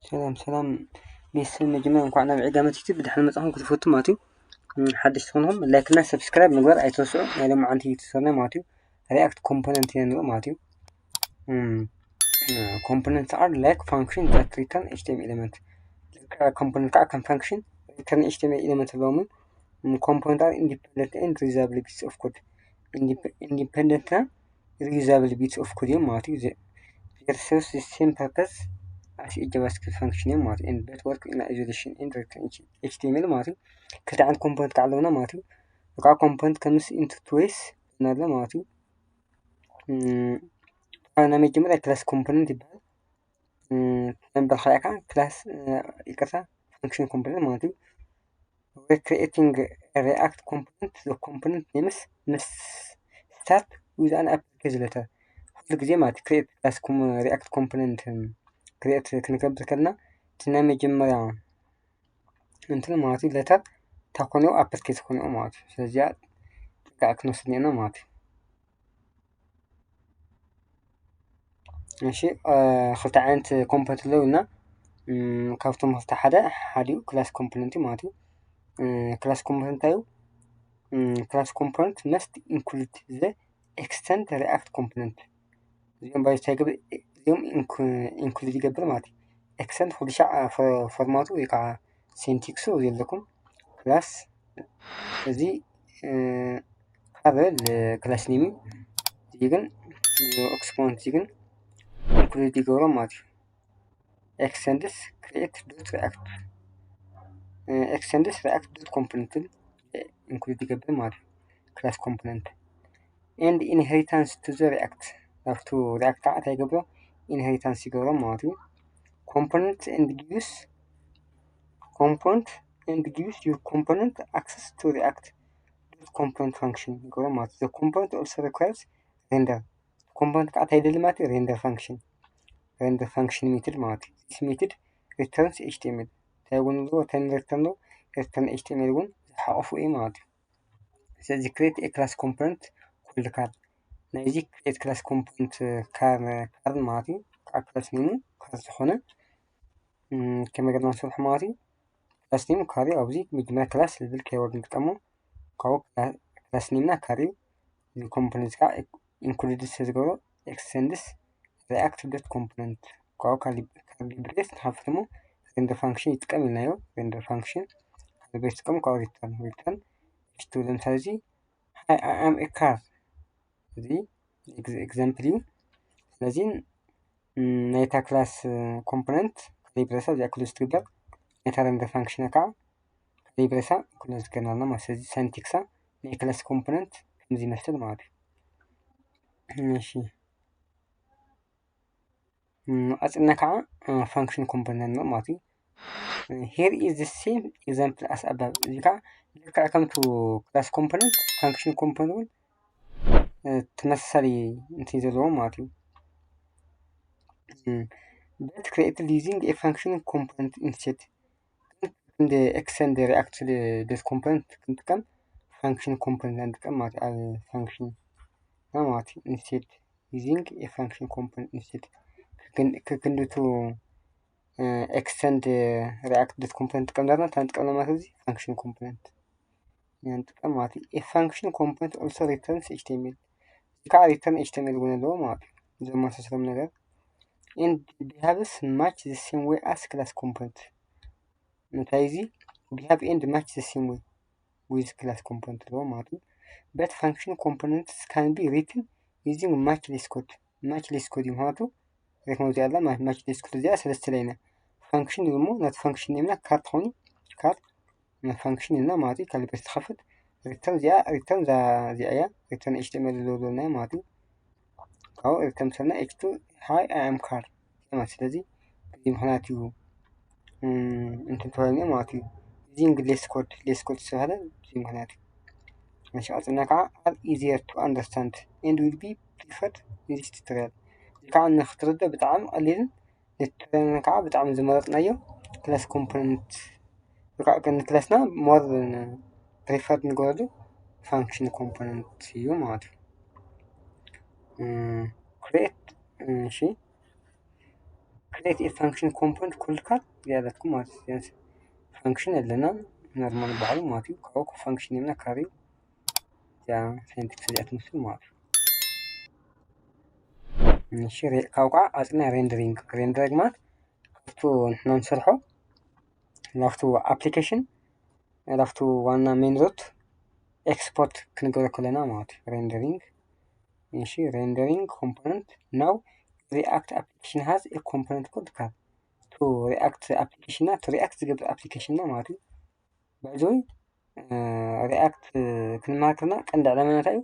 ሰላም ሰላም ቤተሰብ፣ መጀመርያ እንኳዕ ናብ ዒጋ መቲቲ ብድሕሪ መጻኹም ክትፈቱ ማለት እዩ። ሓደሽቲ ትኾንኩም ላይክ እና ሰብስክራይብ ምግባር ኣይትረስዑ። ናይ ሎማዓንቲ ዩቱብ ሰርና ማለት እዩ። ሪያክት ኮምፖነንት ኢና ንርኢ ማለት እዩ። Components are like function that return H T M L element። ኮምፖነንት ከዓ ከም ፋንክሽን ሪተርን ኤች ቲ ኤም ኤል ኤለመንት ኣለዎም። Components are independent and reusable bits of code። Independent እና reusable bits of code እዮም ማለት እዩ። They serve the same purpose as a JavaScript function እዮም ማለት እዩ። But work in isolation and return ኤች ቲ ኤም ኤል ማለት እዩ። ክልተ ዓይነት ኮምፖነንት ከዓ ኣለውና ማለት እዩ። ከዓ ኮምፖነንት comes into two ways እናለ ማለት እዩ። ናይ መጀመርያ ክላስ ኮምፖነንት ይበሃል። ነበር ከዓ ክላስ፣ ይቅርታ፣ ፋንክሽን ኮምፖነንት ማለት እዩ። We're creating a React component. The component names must start with an uppercase letter. ኩሉ ግዜ ማለት create class React component create ክንገብር ከለና እቲ ናይ መጀመርያ እንትን ማለት እዩ letter ታኮነው uppercase ኮነው ማለት እዩ። ስለዚኣ ጥቃ ክንወስድ ኔና ማለት እዩ። እሺ፣ ክልተ ዓይነት ኮምፖነንት ኣለዉ እና ካብቶም ክልተ ሓደ ሓደ እዩ ክላስ ኮምፖነንት ማለት እዩ። ክላስ ኮምፖነንት እዩ። Class component must include the extend React component። እዚኦም ባይ እንታይ ይገብር? እዚኦም ኢንክሉድ ይገብር ማለት እዩ። ኤክስተንድ ኩሉ ሻዕ ፎርማቱ ወይ ከዓ ሲንቲክሱ ዘለኩም ክላስ እዚ ካበል ክላስ ኔም እዩ። እዚ ግን ኤክስፖነንት እዚ ግን ኢንክሉድ ይገብሮ ማለት እዩ። Extends Create dot React፣ Extends React dot component ኢንክሉድ ይገብር ማለት እዩ። ክላስ ኮምፖነንት and inheritance to the React፣ ናብቱ ሪያክት ከዓ እንታይ ይገብሮ? ኢንሄሪታንስ ይገብሮ ማለት እዩ። Component and gives component and gives your component access to React dot component function ይገብሮ ማለት እዩ። Component also requires render። ኮምፖነንት ከዓ እንታይ ይደሊ ማለት እዩ? Render function፣ render function method ማለት እዩ። This method returns ኤች ቲ ኤም ኤል። እንታይ እውን ኣለዎ? Return return ነው። Return ኤች ቲ ኤም ኤል እውን ዝሓቆፉ እዩ ማለት እዩ። ስለዚ create a class component called car። ናይዚ create class component car፣ car ማለት እዩ። ከዓ ክላስ ኔሙ ካር ዝኾነ ከመይ ገርና ንሰርሑ ማለት እዩ። ክላስ ኔም ካር እዩ። ኣብዚ መጀመርያ ክላስ ዝብል ኬወርድ ንጥቀሞ። ካብኡ ክላስ ኔምና ካር እዩ። እዚ ኮምፖነንት ከዓ ኢንክሉድ ስለ ዝገብሮ extends React dot component። ካብኡ ካሊብሬት ንሓፍትሞ render function ይጥቀም ኢልናዮ። Render function ካሊብሬት ይጥቀም። ካብኡ return return እሽቱ ለምሳሌ እዚ hi I am a car፣ እዚ ኤግዛምፕል እዩ። ስለዚ ናይታ ክላስ ኮምፖነንት ካሊብሬሳ እዚኣ ክሉዝ ትግበር፣ ናይታ render function ከዓ ካሊብሬሳ ክሉዝ ትገርናልና ማለት። ስለዚ ሳንቲክሳ ናይ ክላስ ኮምፖነንት ከምዚ ይመስል ማለት እዩ። እሺ፣ ቀፅልና ከዓ function component ነው ማለት እዩ። Here is the same example as above። እዚ ከዓ ልክዕ ከምቱ ክላስ ኮምፖነንት function component እውን ተመሳሳሊ እንትን ዘለዎ ማለት እዩ። But created using a function component instead። እንደ extend React dot component ክንጥቀም function component ንጥቀም ማለት እዩ። ኣብ function ማለት እዩ። Instead using a function component instead። ከክንድቱ extend React dot component ጥቀም ዳርና እንታይ ንጥቀም ማለት እዚ function component ንጥቀም ማለት እዩ። A function component also returns ኤች ቲ ኤም ኤል። እዚ ከዓ return ኤች ቲ ኤም ኤል እውን ኣለዎ ማለት እዩ። ዘመሳሰሎም ነገር and behaves much the same way as class component። እንታይ እዚ behave and match the same way with class component ኣለዎ ማለት እዩ። But function components can be written using match less code። Match less code እዩ ምክንያቱ ሬት መውዚያ ኣላ። Match less code እዚኣ ሰለስተ ለይና function እሞ ናቲ function ኔምና car ትኾኑ car function ኢልና ማለት እዩ። ካሊብሬት ትኸፍት return እዚኣ return እዚኣ እያ return ኤች ቲ ኤም ኤል ዘለናዮ ማለት እዩ። ካብኡ return ሰና ኤች ቱ hi I am car ማለት። ስለዚ እዚ ምክንያት እዩ እንትን ተባሂሉ ማለት እዩ። እዚ እንግዲህ less code less code ዝተባህለ እዚ ምክንያት እዩ። እሺ፣ ቀፅልና ከዓ are easier to understand and will be preferred in this tutorial። እዚ ከዓ ንክትርድኦ ብጣዕሚ ቀሊልን ንትረን ከዓ ብጣዕሚ ዝመረፅናዮ ክላስ ኮምፖነንት ንክላስና more preferred ንገብረሉ function component እዩ ማለት እዩ። Create እሺ create function component called car ያለትኩም ማለት እዩ። Function ኣለና፣ normal በዓሉ ማለት እዩ። ካብኡ function name ና car እዩ። እዚኣ syntax እዚኣ ትመስል ማለት እዩ። እሺ፣ ካብኡ ከዓ ኣፅና rendering። Rendering ማለት ካብቱ ንሕና ንሰርሖ ናብቱ application፣ ናብቱ ዋና main dot export ክንገብሮ ከለና ማለት እዩ። Rendering። እሺ፣ rendering component። Now React application has a component called car። To React application ና፣ to React ዝገብር application ና ማለት እዩ። By the way፣ React ክንመሃር ከለና ቀንዲ ዕላማና እንታይ እዩ?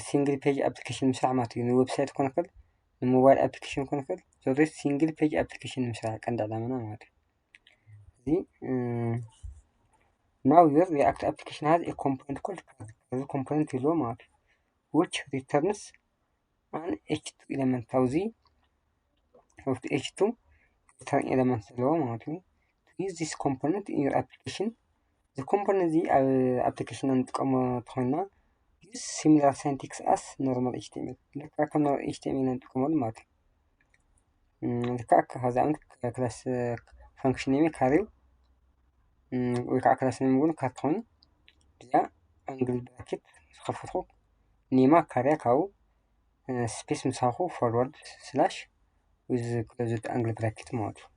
Single page application ምስራሕ ማለት እዩ። ንwebsite ክኾን ይኽእል፣ ንmobile application ክኾን ይኽእል፣ ዞሮ single page application ምስራሕ ቀንዲ ዕላማና ማለት እዩ። እዚ now your React application has a component called car። እዚ component ይህልዎ ማለት እዩ። Which returns an h two element። ኣብዚ ካብቲ h two return element ዘለዎ ማለት እዩ። Use this component in your application። እዚ component እዚ ኣብ application ና ንጥቀሞ ተኾይና use similar syntax as normal H T M L። ልክዕ ከም normal H T M L ንጥቀመሉ ማለት እዩ። ልክዕ ከዚ ዓይነት class function name car እዩ ወይ ከዓ class name እውን car ትኾኑ። እዚኣ angle bracket ዝኸፈትኩ name ኣ car እያ። ካብኡ space ምሳኹ forward slash with closed angle bracket ማለት እዩ።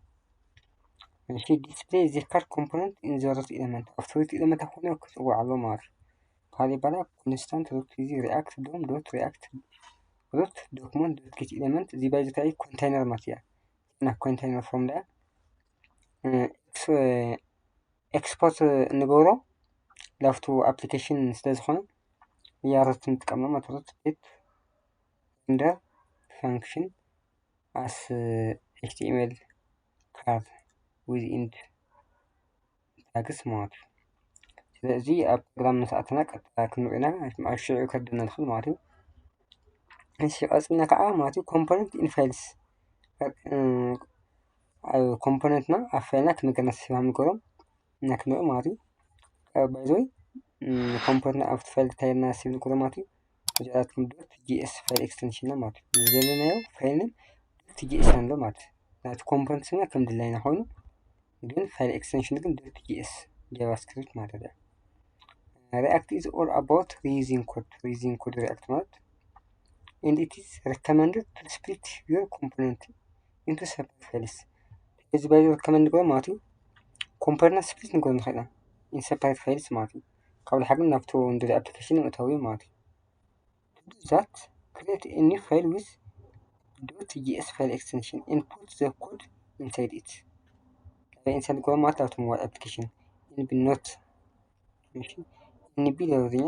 እሺ፣ display the car component in the root element። ኣብቲ root element ኣኾነ ክፅውዕ ኣሎ ማለት እዩ። ካልእ በላ constant root እዚ React dom dot React root document dot get element። እዚ by the way container ማለት እያ። እና container from there export እንገብሮ ላፍቱ application ስለ ዝኾነ እያ root ንጥቀመ ማለት root get render function as H T M L car with end tags ማለት እዩ። ስለዚ ኣብ ፕሮግራም ምስ ኣተና ቀጥታ ክንሪኦ ኢና፣ ኣብ ሽዑ ከርድና ንኽእል ማለት እዩ። እሺ፣ ቀጽልና ከዓ ማለት እዩ component in files። ኣብ component ና ኣብ file ና ከመይ ጌርና save ንገብሮም እና ክንሪኦ ማለት እዩ። By the way component ና ኣብቲ file እንታይ ጌርና save ንገብሮ ማለት እዩ። እዚኣትኩም dot J S file extension ና ማለት እዩ። ዘለናዮ file name dot J S ኣሎ ማለት እዩ። ናቲ component ስምና ከም ድላይና ኮይኑ ግን file extension ግን dot J S JavaScript ማለት እዩ። React is all about reusing code። Reusing code React ማለት and it is recommended to split your component into separate files። እዚ by recommend ንገብሮ ማለት እዩ። Component ና split ንገብሮ ንኽእል ኢና in separate files ማለት እዩ። ካብ ላሓ ግን ናብቲ ንደልዮ application ንምእታዊ ማለት እዩ። To do that, create a new file with dot J S file extension and put the code inside it። Inside ንገብሮ ማለት ኣብቲ mobile application nb not እሺ nb ለውዝኛ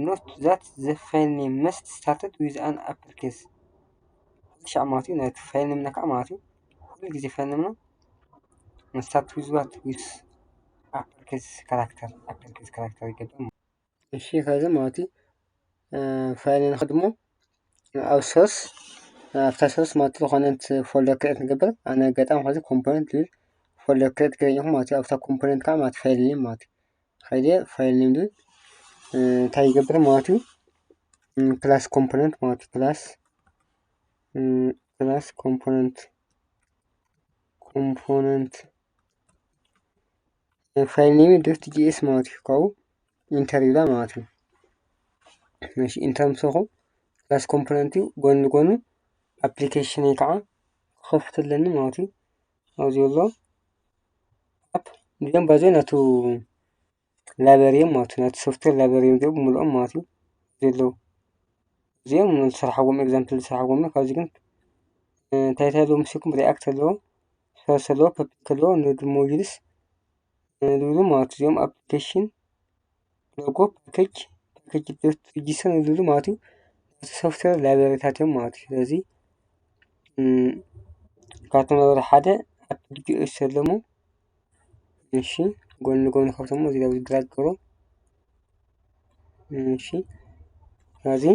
not that the file name must started with an uppercase። ሻዕ ማለት እዩ ናይቲ file name ና ከዓ ማለት እዩ። ኩሉ ግዜ file name ና start with what? With uppercase character፣ uppercase character ይገብር ማለት እዩ። እሺ ከዚ ማለት እዩ file ና ንኸድሞ ኣብ source ኣብታ source ማለት ዝኾነት folder create ንገብር። ኣነ ኣጋጣሚ ከዚ component ዝብል folder create ገይረ ኣለኹ ማለት እዩ። ኣብታ component ከዓ ማለት file name ማለት እዩ። ከይደ file name ዝብል እንታይ ይገብር ማለት እዩ? Class component ማለት እዩ። Class class component component file name dot J S ማለት እዩ። ካብኡ enter ይብላ ማለት እዩ። እሺ enter ምስ በልኩ class component እዩ። ጎኒ ጎኑ application እዩ ከዓ ክኸፍት ኣለኒ ማለት እዩ። ኣብዚ ዘሎ app እዚኦም by the way ናቱ library እዮም ማለት እዩ። ናቱ software library እዮም እዚኦም ብምልኦም ማለት እዩ። ዘለዉ እዚኦም ዝሰርሓዎም example ዝሰርሓዎም እዮም። ካብዚ ግን እንታይ እንታይ ኣለዎ ምስልኩም? React ኣለዎ፣ source ኣለዎ፣ public ኣለዎ፣ node modules ዝብሉ ማለት እዩ። እዚኦም application logo package package dot json ዝብሉ ማለት እዩ። ናቱ software library ታት እዮም ማለት እዩ። ስለዚ ካብቶም library ሓደ app dot J S ኣለሞ። እሺ ጎን ጎን ካብቶም እዚ ጋር drag ገሮ። እሺ ኣብዚ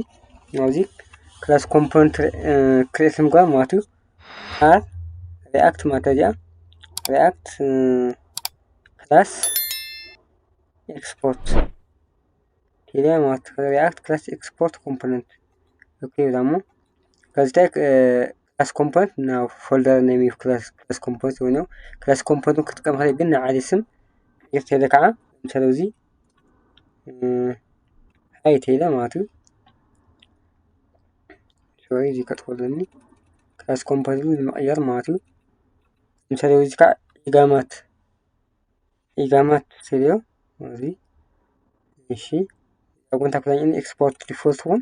ኣብዚ class component create ምግባር ማለት እዩ። car React ማለት እዚኣ React class export ኢለ ማለት React class export component okay ዳሞ ከዚታይ class component ናብ folder name of class component ኮይኑ class component ክትጥቀም ከለ ግን ንዓሊ ስም ይርተለ ከዓ ምሳሌ እዚ ኣይተይለ ማለት እዩ። ሶሪ እዚ ከጥፈልኒ class component ንምቕያር ማለት እዩ። ምሳሌ እዚ ከዓ ኢጋማት ኢጋማት ስልዮ እዚ እሺ ኣጉንታ ክላኝ export default እውን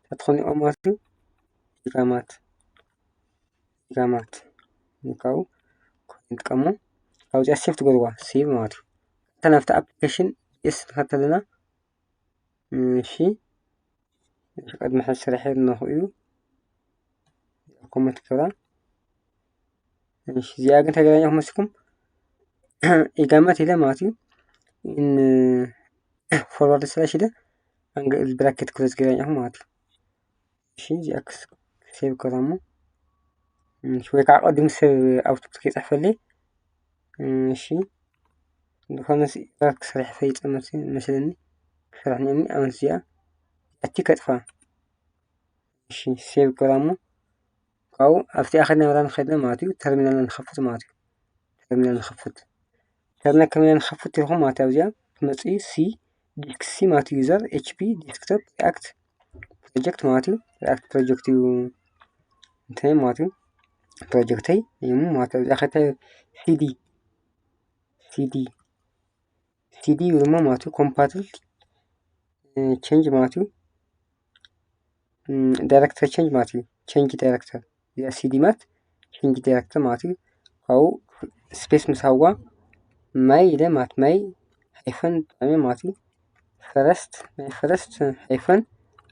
ተትኾኒኦ ማለት እዩ። ኢጋማት ኢጋማት ንካው ክንጥቀሙ ካብዚኣ save ትገብርዋ save ማለት እዩ። እታ ናብቲ application ስ ንኸተለና እሺ ቅድሚ ሕዚ ስራሕ ኣለኹ እዩ ኮመንት ክብራ እሺ እዚኣ ግን ተገናኛ መስኩም ኢጋማት ኢለ ማለት እዩ። forward slash ኢለ angle bracket ክሎዝ ገይረ ኣለኹ ማለት እዩ። እሺ እዚኣ ክስ save ከራሞ እሺ ወይ ከዓ ቀዲሙ ሰብ output ከይፅሕፈልይ እሺ ዝኾነ ኤረር ክሰርሕ ፈይፀ መስለኒ ክሰርሕ ነኒ ኣመት እዚኣ ኣቲ ከጥፋ እሺ save ገራሞ ካብኡ ኣብቲ ኣኸድና ብራ ንኸድና ማለት እዩ። ተርሚናል ንኸፍት ማለት እዩ። ተርሚናል ንኸፍት ተርሚናል ከመይ ንኸፍት ኢልኩም ማለት ኣብዚኣ ትመፅኡ ሲ ዲስክ ሲ ማለት እዩ። user ኤች ፒ desktop react project ማለት እዩ። react project እዩ እንታይ ማለት እዩ። project ይ እዩ ማለት ኣብዚኣ ከታ cd cd cd ድማ ማለት እዩ። compile change ማለት እዩ። directory change ማለት እዩ። change directory እዚኣ cd ማለት change directory ማለት እዩ። ካብኡ space ምስ ሃዋ my ኢለ ማለት my hyphen ብጣዕሚ ማለት እዩ። first ናይ first hyphen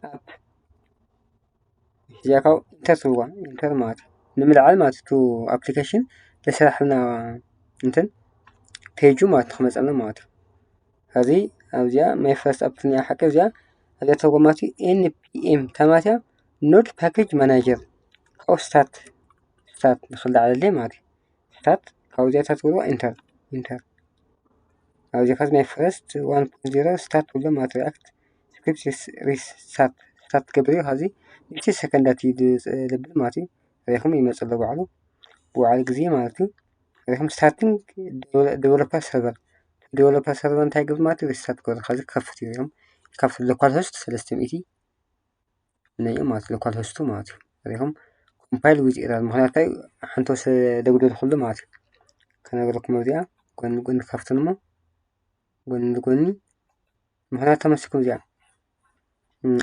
app እዚኣ ካብኡ enter ትብልዋ enter ማለት እዩ። ንምልዓል ማለት እዩ application ለሰራሕና እንትን page ኡ ማለት ንክመፀና ማለት እዩ። ከዚ ኣብዚኣ my first app ትኒያ ሓቂ እዚኣ ኣብዚኣ ተጎማቲ npm ተማትያ node package manager ካብኡ start start ንክልዓለለይ ማለት እዩ። start ካብዚኣ ተትብልዋ enter enter ኣብዚ ከዚ ናይ first one point zero start ብሎ ማለት react script start start ገብር እዩ። ከዚ ንእሽተይ ሰከንዳት እዩ ዝብል ማለት እዩ። ሪኹም ይመፅእ ኣሎ ባዕሉ ብባዕሉ ግዜ ማለት እዩ። ሪኹም starting developer server developer server እንታይ ገብር ማለት እዩ። restart ገብር ከዚ ክከፍት እዩ። ሪኹም ይከፍት local host ሰለስተ ሚእቲ ናይ ማለት local host ኡ ማለት እዩ። ሪኹም compile with error ምክንያቱ ሓንቶ ስለደጉደልኩሉ ማለት እዩ። ከነገርኩም ኣብዚኣ ጎኒ ጎኒ ከፍትን እሞ ጎኒ ንጎኒ ምክንያቱ ተመሲኩም እዚኣ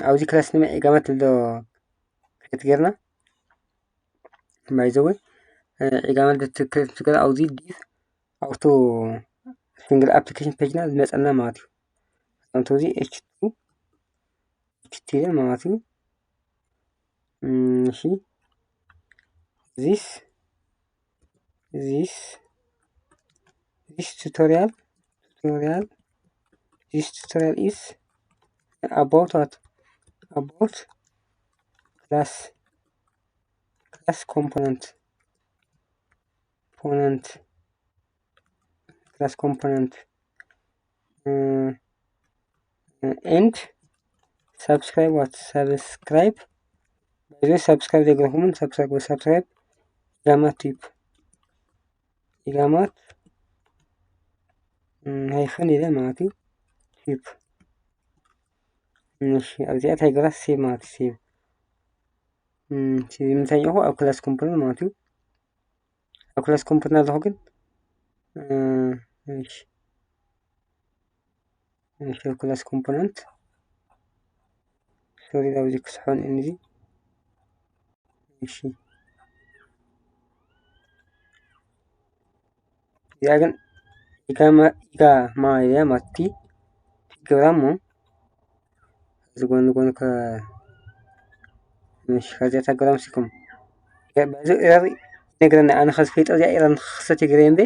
ኣብዚ ክላስ ንመ ኢጋመት ኣሎ ክሬት ጌርና by the way ኢጋመት ትክክል ትገር ኣብዚ div auto single application page ና ዝመፀና ማለት እዩ። ከምቲ እዚ ኤች ቱ ኤች ቲ ማለት እዩ። እሺ this this this tutorial tutorial this tutorial is about what about class class component component class component uh, uh, and subscribe what subscribe by the way subscribe ዘይገርኩምን subscribe subscribe ኢጋማት ቲፕ ኢጋማት ሃይፈን ኢለ ማለት እዩ። ቲፕ እሺ ኣብዚኣ እንታይ ገራ ሴቭ ማለት ሴቭ ሴቭ ምንታይ ኣለኹ ኣብ ክላስ ኮምፖነንት ማለት እዩ። ኣብ ክላስ ኮምፖነንት ኣለኹ ግን እሺ እሺ ክላስ ኮምፖነንት ሶሪ ኣብዚ ክስሖን እንዚ እሺ እዚኣ ግን ኢጋማ ኢጋማ እያ ማቲ ትገብራ እሞ እዚ ጎኒ ጎኒ ከ ምሽ ከዚኣ ተገረም ሲኩም በዚ ኤረር ይነግረና ኣነ ከዚ ፈይጠ እዚኣ ኤረር ንክክሰት ይግረ እምበ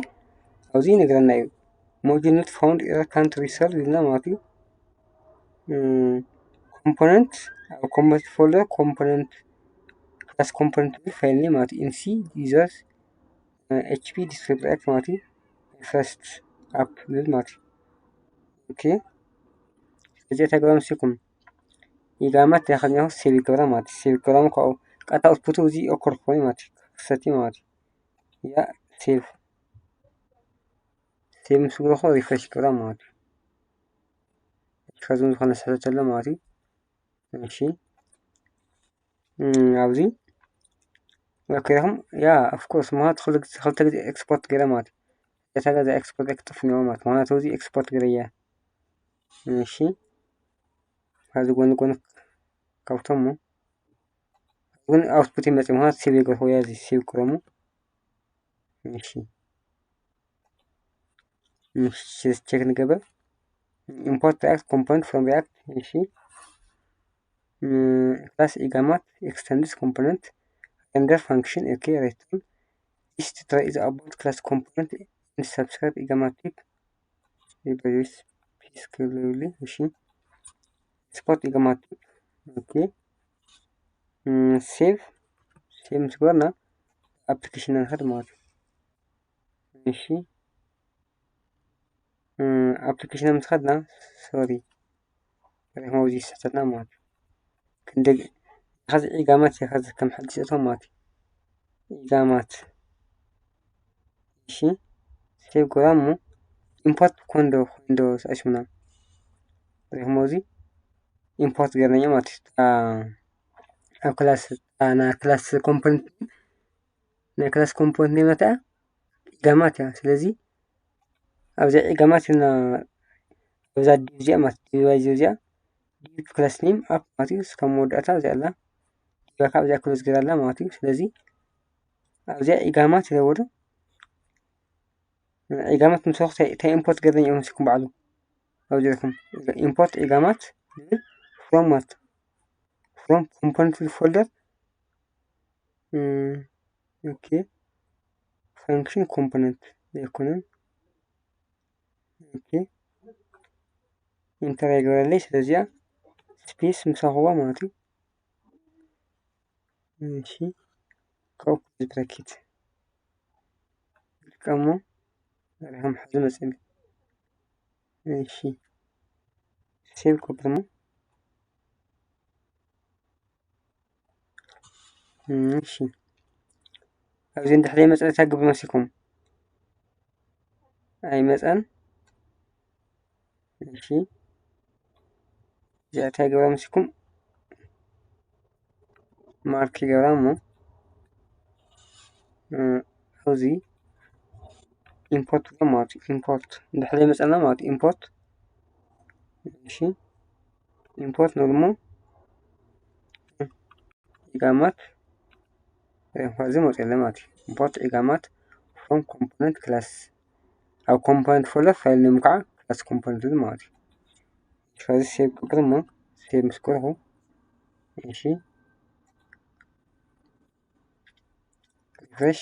ኣብዚ ይነግረና እዩ። Module not found error can't resolve ይብልና ማለት እዩ። ኮምፖነንት ኣብ ኮምፖነንት ፎልደር ኮምፖነንት ክላስ ኮምፖነንት ፋይል ኔም ማለት እዩ። nc users ኤች ፒ ዲስክሪፕት ማለት እዩ። ፈርስት ኣፕ ዝብል ማለት እዩ። ኦኬ እዚ ተግባር ምስኩም ኢጋማት ያኸኛው ሴቭ ይገብራ ማለት እዩ። ሴቭ ይገብራ ካብኡ ቀጥታ ኣውትፑቱ እዚ ኦከር ክኾን ማለት እዩ፣ ክሰቲ ማለት እዩ። ያ ሴቭ ሴቭ ምስ ገርኹ ሪፍሬሽ ክብላ ማለት እዩ። ከዚ ዝኾነ ስሕተት ኣሎ ማለት እዩ። እሺ ኣብዚ ኦኬ ኹም ያ ኦፍኮርስ ምክንያቱ ክልተ ግዜ ኤክስፖርት ገይረ ማለት እዩ። እታ ገዛ ኤክስፖርት ኣይክጠፍን እዮ ማለት ምክንያቱ እዚ ኤክስፖርት ገይረ እያ። እሺ ካብዚ ጎኒ ጎኒ ካብቶም ግን ኣውትፑት ይመጽእ ምክንያቱ ሴቭ የገርኩ እያ እዚ ሴቭ ክረሙ። እሺ እሺ ቼክ ንገበር። ኢምፖርት ሪያክት ኮምፖነንት ፍሮም ሪያክት። እሺ class ኢጋማት extends component render function okay return this tutorial is about class component and subscribe ኢጋማት ቲፕ ፕሊስ ክልብሊ። እሺ ስፖርት ኢጋማት ቲፕ okay ሴቭ ሴቭ ምስ ገበርና ኣፕሊኬሽን ንኸድ ማለት እዩ። እሺ ኣፕሊኬሽን ምስ ከድና ሶሪ ሪሞት እዚ ስሕተትና ማለት እዩ። ክንደግ ኸዚ ኢጋማት እየ ኸዚ ከም ሓድሽ እቶም ማለት እዩ። ኢጋማት እሺ ሴቭ ገራ እሞ ኢምፖርት ኮንዶ ኮይንዶ ስኣሽምና ሪሞት እዚ ኢምፖርት ገርናኛ ማለት እዩ። ኣብ ክላስ ና ክላስ ኮምፖነንት ናይ ክላስ ኮምፖነንት ናይ መታ ኢጋማት እያ። ስለዚ ኣብዚኣ ኢጋማት እና ኣብዛ ዲቪ እዚኣ ማለት ዲቪ እዚኣ ዲቪ ክላስ ኔም ኣፕ ማለት እዩ። እስካብ መወዳእታ እዚኣ ኣላ ዲቫ ካብ እዚኣ ክሎዝ ገይራ ኣላ ማለት እዩ። ስለዚ ኣብዚኣ ኢጋማት ይለወዶ ኢጋማት ምሰኹ እንታይ ኢምፖርት ገርና እዮም ሲኩም ባዕሉ ኣብዚ ኢኹም ኢምፖርት ኢጋማት ዝብል ፍሮም ማለት ፍሮም ኮምፖነንት ፎልደር ኦኬ function component ኣይኮነን። ኦኬ ኢንተር ኣይገበረለይ። ስለዚኣ ስፔስ ምሳኹዋ ማለት እዩ። እሺ ካብኡ ክሎዝ ብራኬት ጥቀሞ ሪሆም ሕዚ መፅእኒ። እሺ ሴቭ ክብርሞ እሺ ኣብዚ እንድሕር መፅእ እንታይ ግብር መሲኩም ኣይመፀን። እሺ እዚኣ እንታይ ገብራ መሲኩም ማርክ ይገብራ እሞ ኣብዚ ኢምፖርት ብሎ ማለት እዩ። ኢምፖርት እንድሕር መፀና ማለት ኢምፖርት እሺ ኢምፖርት ንብልሞ ኢጋማት እዚ መፅእ ማለት እዩ። ኢምፖርት ኢጋማት from component class ኣብ ኮምፖነንት ፎልደር ፋይል ኔም ከዓ ክላስ ኮምፖነንት ዝብል ማለት እዩ። ስለዚ ሴቭ ክብር እሞ ሴቭ ምስ ገርኹ እሺ ሪፍሬሽ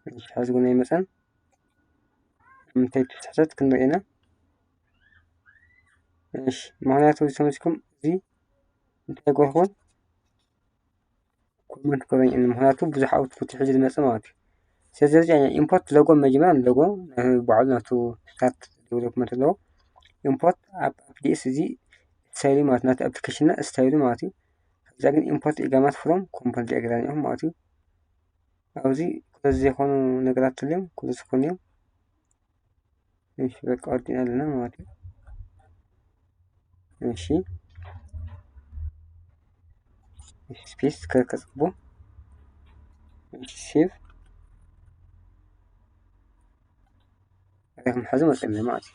እሺ ሕዚ ግን ኣይመፀን። ምንታይ ትስሕተት ክንርኢ ኢና። እሺ ምክንያቱ እዚ ተመሲኩም እዚ እንታይ ገርኩን ኮመንት ክበኝ ምክንያቱ ብዙሕ ኣውትፑት ሕዚ ዝመፅእ ማለት እዩ። ስለዚ ኢምፖርት ሎጎ መጀመርያ ሎጎ ባዕሉ ናቱ ስታርት ዴቨሎፕመንት ኣለዎ። ኢምፖርት ኣብ ዲኤስ እዚ ስታይሉ ማለት ናቱ ኣፕሊኬሽንና ስታይሉ ማለት እዩ። ከዛ ግን ኢምፖርት ኢጋማት ፍሮም ኮምፖነንት ኤግዛን ኢኹም ማለት እዩ። ኣብዚ ኩለ ዘይኮኑ ነገራት ትልዮም ኩለ ዝኾኑ እዮም። እሺ በቃ ወዲና ኣለና ማለት እዩ። እሺ ስፔስ ከከጽቡ እሺ ሴቭ ሪኹም ሕዚ መጽእና ማለት እዩ።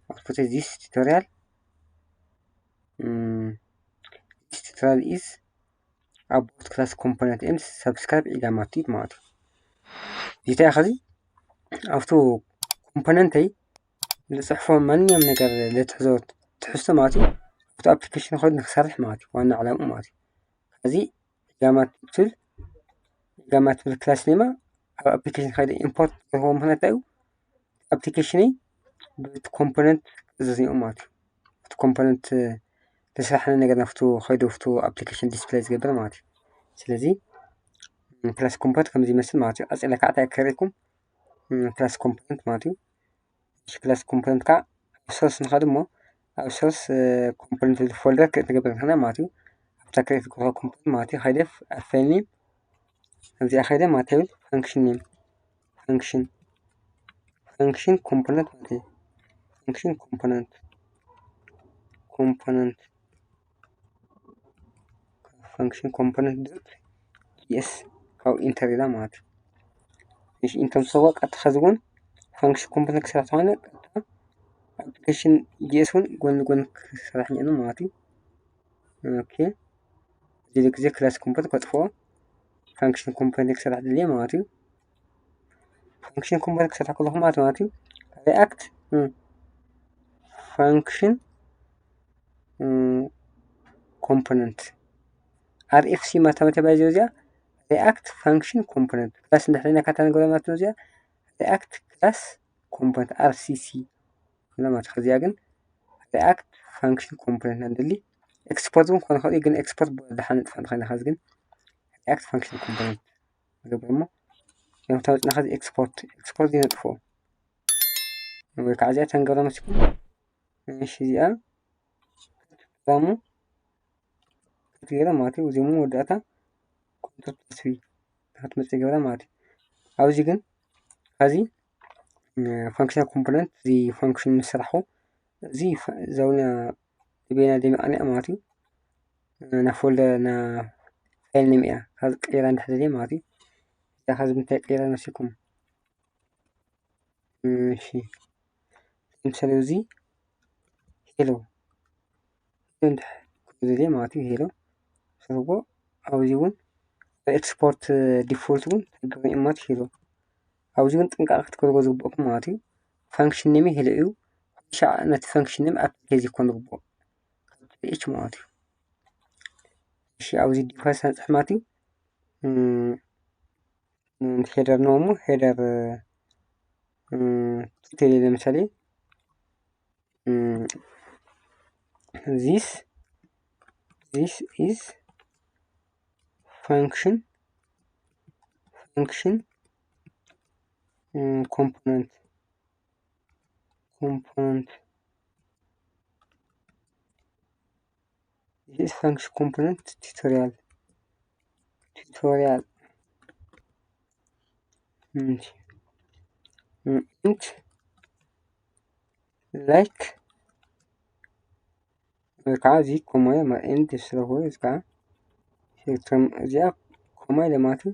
ኣውትፑት ዚስ ቱቶሪያል ዚስ ቱቶሪያል ኢዝ about class component and subscribe ኢጋማቲት ማለት እዩ። ዚታይ ኸዚ ኣብቱ ኮምፖነንተይ ዝፅሕፎ ማንኛውም ነገር ለትሕዞ ትሕዝቶ ማለት እዩ ኣብቲ ኣፕሊኬሽን ኮይኑ ንክሰርሕ ማለት እዩ ዋና ዕላምኡ ማለት እዩ። ከዚ ኢጋማት ትብል ኢጋማት ትብል ክላስ ኔማ ኣብ ኣፕሊኬሽን ከይደ ኢምፖርት ዝረኽቦ ምክንያት እንታይ እዩ? ኣፕሊኬሽነይ ብቲ ኮምፖነንት ክእዘዝ እኒኦ ማለት እዩ። እቲ ኮምፖነንት ተስራሕነ ነገር ናፍቱ ከይዱ ፍቱ ኣፕሊኬሽን ዲስፕሌይ ዝገብር ማለት እዩ። ስለዚ ክላስ ኮምፖነንት ከምዚ ይመስል ማለት እዩ። ኣፅለ ከዓ እንታይ ከርእኩም ክላስ ኮምፖነንት ማለት እዩ። እሺ ክላስ ኮምፖነንት ከዓ ኣብ ሶርስ ንኸድ እሞ ኣብ ሶርስ ኮምፖነንት ፎልደር ክእትገብር ንክና ማለት እዩ። ኣብ ኣብታ ክሬት ዝገብሮ ኮምፖነንት ማለት እዩ። ከይደ ኣብ ፋይል ኔም ኣብዚኣ ከይደ ማለት እዩ። ፋንክሽን ኔም፣ ፋንክሽን፣ ፋንክሽን ኮምፖነንት ማለት እዩ። ፋንክሽን ኮምፖነንት፣ ኮምፖነንት፣ ፋንክሽን ኮምፖነንት ዶት ጂ ኤስ ካብ ኢንተር ኢላ ማለት እዩ። እሺ፣ ኢንተር ምስ በልኩ ቀጥታ ከዚ እውን ፋንክሽን ኮምፖነንት ክሰርሕ ተኾይነ ቀጥታ ኣፕሊኬሽን ጂ ኤስ እውን ጎን ንጎን ክሰርሕ እኒኦ ማለት እዩ። ኦኬ፣ እዚ ግዜ ክላስ ኮምፖነንት ከጥፍኦ፣ ፋንክሽን ኮምፖነንት ክሰርሕ ድልየ ማለት እዩ። ፋንክሽን ኮምፖነንት ክሰርሕ ከለኹ ማለት ማለት እዩ ሪኣክት ፋንክሽን ኮምፖነንት፣ ኣር ኤፍ ሲ ማለት መተባይ እዚኣ ሪኣክት ፋንክሽን ኮምፖነንት ክላስ እንድሕር ኢልና ካታ ንገብራ ማለት ነው። እዚኣ ሪኣክት ክላስ ኮምፖነንት፣ ኣር ሲ ሲ ኢልና ማለት። ከዚኣ ግን ሪኣክት ፋንክሽን ኮምፖነንት ኢና ንደሊ። ኤክስፖርት እውን ክኾን ይኽእል እዩ፣ ግን ኤክስፖርት ብወርዲ ሓነጥፋ እንተኾይና፣ ከዚ ግን ሪኣክት ፋንክሽን ኮምፖነንት ንገብሮ እሞ፣ ያው ታወፅና ከዚ ኤክስፖርት፣ ኤክስፖርት ይነጥፍኦ። ወይ ከዓ እዚኣ ተንገብራ መሲኩም። እሺ፣ እዚኣ ፕሮግራሙ ክትገይራ ማለት እዩ። እዚኦም መወዳእታ ኮንትሮል ፕላስ ቪ ክትመጽእ ይገብራ ማለት እዩ። ኣብዚ ግን፣ ከዚ ፋንክሽናል ኮምፖነንት፣ እዚ ፋንክሽን ምስ ሰራሕኹ፣ እዚ ፋ-፣ ዘውና በይና ደሚቓ እኒኣ ማለት እዩ። ና ፎልደር፣ ና ፋይል ኔም እያ። ካብዚ ቀይራ እንድሕር ደልየ ማለት እዩ። እዚኣ ካብዚ ምንታይ ቀይራ መሲልኩም? እሺ፣ ለምሳሌ እዚ ሄሎ፣ ሄሎ እንድሕር ክብል ደልየ ማለት እዩ። ሄሎ፣ ስለዚ ኣብዚ እውን ኤክስፖርት ዲፎልት እውን ተገብረ እዩ ማለት ሄሎ። ኣብዚ እውን ጥንቃቐ ክትገብርዎ ዝግበኣኩም ማለት እዩ። ፋንክሽን ኔም ሄሎ እዩ። ሻዕ ነቲ ፋንክሽን ኔም ኣፕሊኬት ዘይኮን ዝግበኦ፣ ኤች ማለት እዩ። እሺ፣ ኣብዚ ዲፋልት ሳንጽሕ ማለት እዩ። እም፣ ሄደር ነው እሞ ሄደር፣ እም፣ ቱቴል ለምሳሌ፣ እም፣ this, this is function, function, እም፣ component፣ component፣ this is function component tutorial፣ tutorial፣ እም፣ እም፣ int like ወይ ከዓ እዚ ኮማ ኢለ ማ-፣ ኤንድ ስለሆነ እዚ ከዓ ሴክተር እዚኣ ኮማ ኢለ ማለት እዩ።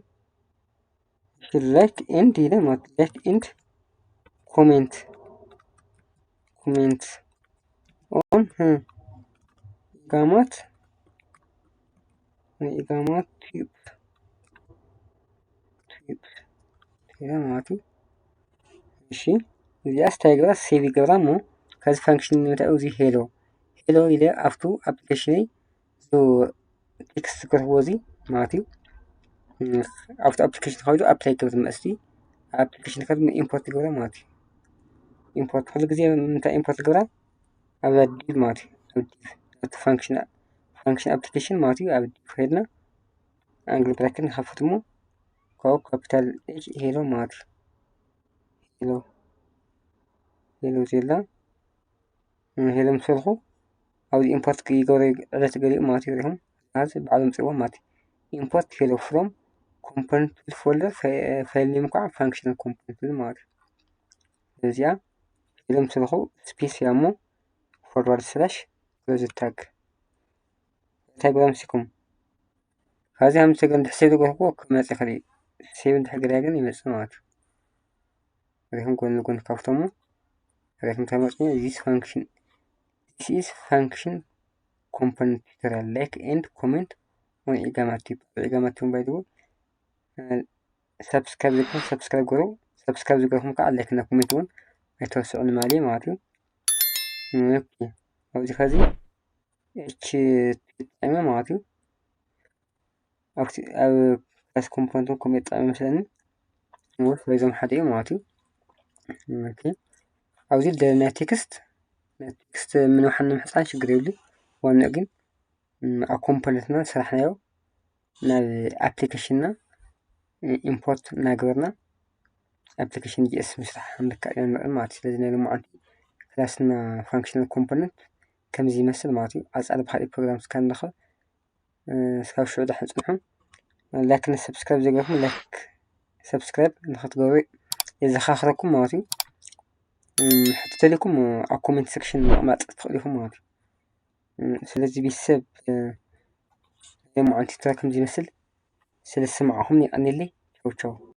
እሺ፣ ላይክ ኤንድ ኢለ ማለት ላይክ ኤንድ ኮሜንት፣ ኮሜንት ኦን፣ እ፣ ኢጋማት፣ ኢጋማት ቲዩብ፣ ቲዩብ ኢለ ማለት እዩ። እሺ፣ እዚኣ ስታይ ገብራ ሴቭ ይገብራ እሞ ከዚ ፋንክሽን ንምንታይ እዚ ሄሎ፣ ሄሎ ኢለ ኣብቱ ኣፕሊኬሽነይ ቴክስት ዝገርህዎ እዚ ማለት እዩ። ኣብቲ ኣፕሊኬሽን ከይዱ ኣፕላይ ክብል መስቲ ኣፕሊኬሽን ከይዱ ኢምፖርት ይገብራ ማለት እዩ። ኢምፖርት ኩሉ ግዜ ምንታይ ኢምፖርት ይገብራ? ኣብ ዲቭ ማለት እዩ። ኣብ ዲቭ፣ ኣብቲ ፋንክሽን፣ ፋንክሽን ኣፕሊኬሽን ማለት እዩ። ኣብ ዲቭ ከይድና ኣንግል ብራኬት ንኸፍት እሞ ካብኡ ካፒታል ኤች ሄሎ ማለት እዩ። ሄሎ፣ ሄሎ ዜላ ሄሎ ምስ በልኩ ኣብዚ ኢምፖርት ይገብሮ ዕለት ገሊኡ ማለት እዩ። ሪኹም ኣብዚ ባዕሉ ምፅእዎ ማለት እዩ። ኢምፖርት ሄሎ ፍሮም ኮምፖነንት ፎልደር፣ ፋይል ኔም ከዓ ፋንክሽናል ኮምፖነንት ማለት እዩ። እዚኣ ሄሎ ምስ በልኩ ስፔስ እያ እሞ ፎርዋርድ ስላሽ ክሎዝ ታግ እንታይ ግባ ምሲኩም ካብዚ ከም ሰገን ድሕር ሴቭ ዝገበርኩዎ ክመጽእ ይኽእል እዩ። ሴቭ እንድሕር ገይረ ግን ይመጽእ ማለት እዩ። ሪኹም ጎን ንጎን ካብቶም ሪኹም ተመጽኡ this function, this is function component tutorial like and comment on ኢጋማ ቲዩብ። ኢጋማ ቲዩብ ባይ ዘ ወይ ሰብስክራይብ ዘይኮነ ሰብስክራይብ ገሩ፣ ሰብስክራይብ ዝገርኩም ከዓ ላይክ እና ኮሜንት እውን ኣይተወስዑ ንማሊ ማለት እዩ። ኦኬ ኣብዚ ከዚ ኤች ቲ ጣዕመ ማለት እዩ። ኣብቲ ኣብ ክላስ ኮምፖነንት እውን ከምኡ የጣዕም ይመስለኒ። ወይ ስለዚኦም ሓደ እዩ ማለት እዩ። ኦኬ ኣብዚ ናይ ቴክስት ናይ ቴክስት ምንውሓን ንምሕፃን ሽግር የብሉ። ዋንኡ ግን ኣብ ኮምፖነንትና ዝሰራሕናዮ ናብ ኣፕሊኬሽንና ኢምፖርት እናገበርና ኣፕሊኬሽን ጂኤስ ምስራሕ ንክእል ኢና ንርኢ ማለት እዩ። ስለዚ ናይ ሎማዓንቲ ክላስና ፋንክሽናል ኮምፖነንት ከምዚ ይመስል ማለት እዩ። ኣብ ፃዕዳ ብካሊእ ፕሮግራም እስካብ ንራኸብ እስካብ ሽዑ ደሕን ፅንሑ። ላይክ ን ሰብስክራይብ ዘይገርኩም ላይክ ሰብስክራይብ ንክትገብሩ የዘኻኽረኩም ማለት እዩ። ሕቶ ተልኩም ኣብ ኮሜንት ሴክሽን ምቕማጥ ትኽእሉ ኢኹም ማለት እዩ። ስለዚ ቤተሰብ ናይ ሎማዓንቲ ቱቶሪያል ከምዚ ይመስል። ስለ ዝሰማዕኹም የቐንየለይ። ቻው ቻው።